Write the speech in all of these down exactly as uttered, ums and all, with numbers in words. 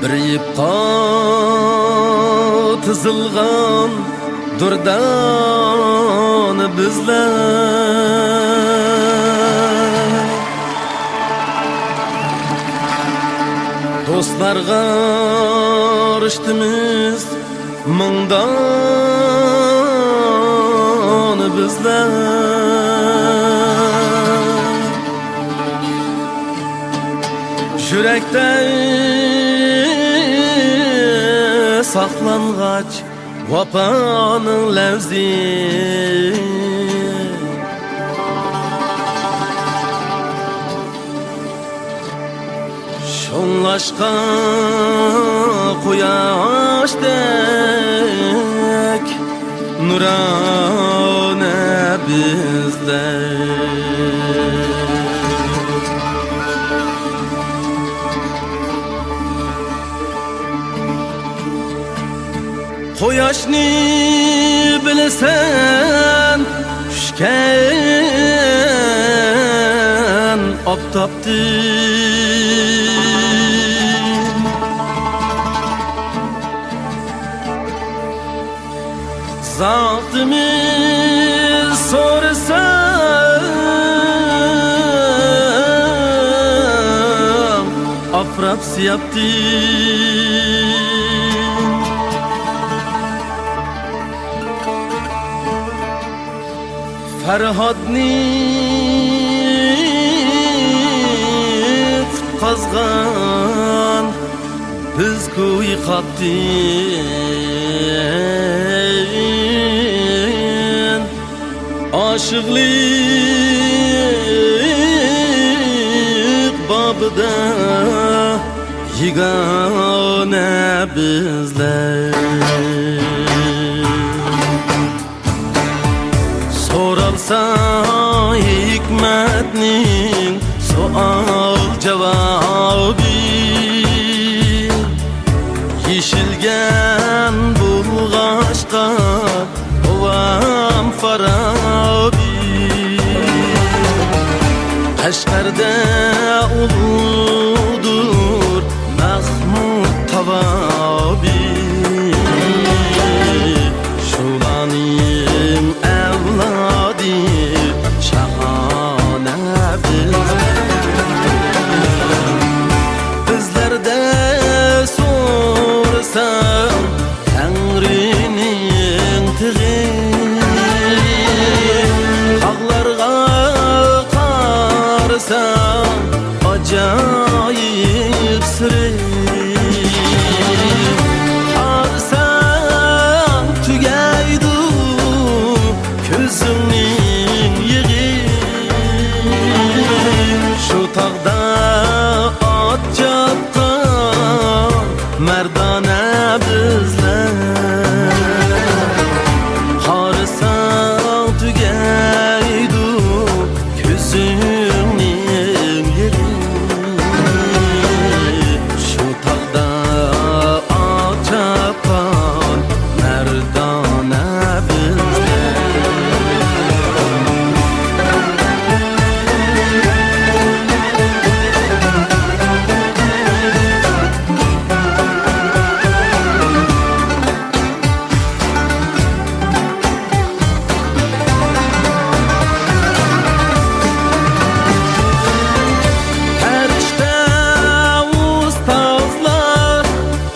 بىر يىپقا تىزىلغان دۇردانە بىزلەر. دوستلارغا رىشتىمىز مىڭ دانە بىزلەر. يۈرەكتە ساقلانغاچ ۋاپانىڭ لەۋزى. شۇڭلاشقا قۇياشتەك نۇرانە بىزلەر. قۇياشنى بىلىسەن چۈشكەن ئاپتاپتىن. زاتىمىز سورىساڭ ئاپراپ سىياپتىن. فەرھادنى قۇتقازغان بىز كوي قاپتىن. ئاشىقلىق بابىدا يېگانە بىزلەر. سورالسا ھېكمەتنىڭ سوئال جاۋابى، يېشىلگەن بولغاچقا بوۋام فارابى. قەشقەردە ئۇلۇغدۇر مەخمۇت تاۋابى، شۇلارنىڭ ئەۋلادى شاھانە بىز. بىزلەردە سورىساڭ تەڭرىنىڭ تېغى، تاغلارغا قارىساڭ ئاجايىپ سىرى. قارىساڭ تۈگەيدۇ كۆزۈڭنىڭ يېغى. شۇ تاغدا ئات چاپقان مەردانە بىزلەر. قارىساڭ تۈگەيدۇ كۆزۈڭنىڭ يېغى. شۇ تاغدا ئات چاپقان مەردانە بىزلەر. پەرىشتە ئۇستازلار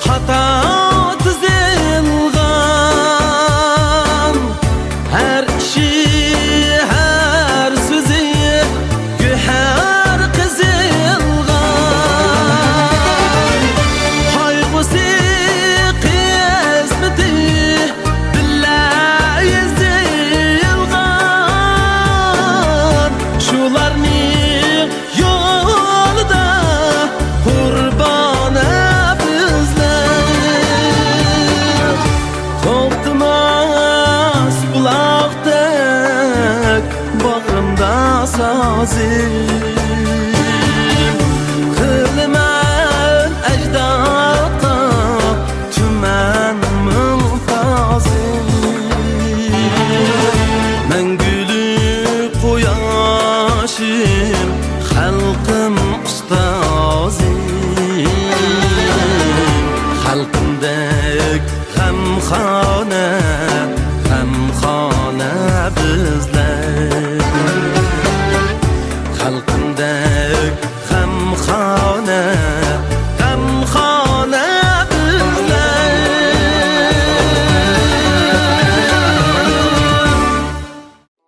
قاتار تىزىلغان، ھەر ئىشى، ھەر سۆزى گۆھەر قېزىلغان، قايغۇسى، قىسمىتى بىللە يېزىلغان، شۇلارنى يولىدا قۇربانە بىزلەر. توختىماس بۇلاقتەك باغرىمدا سازى،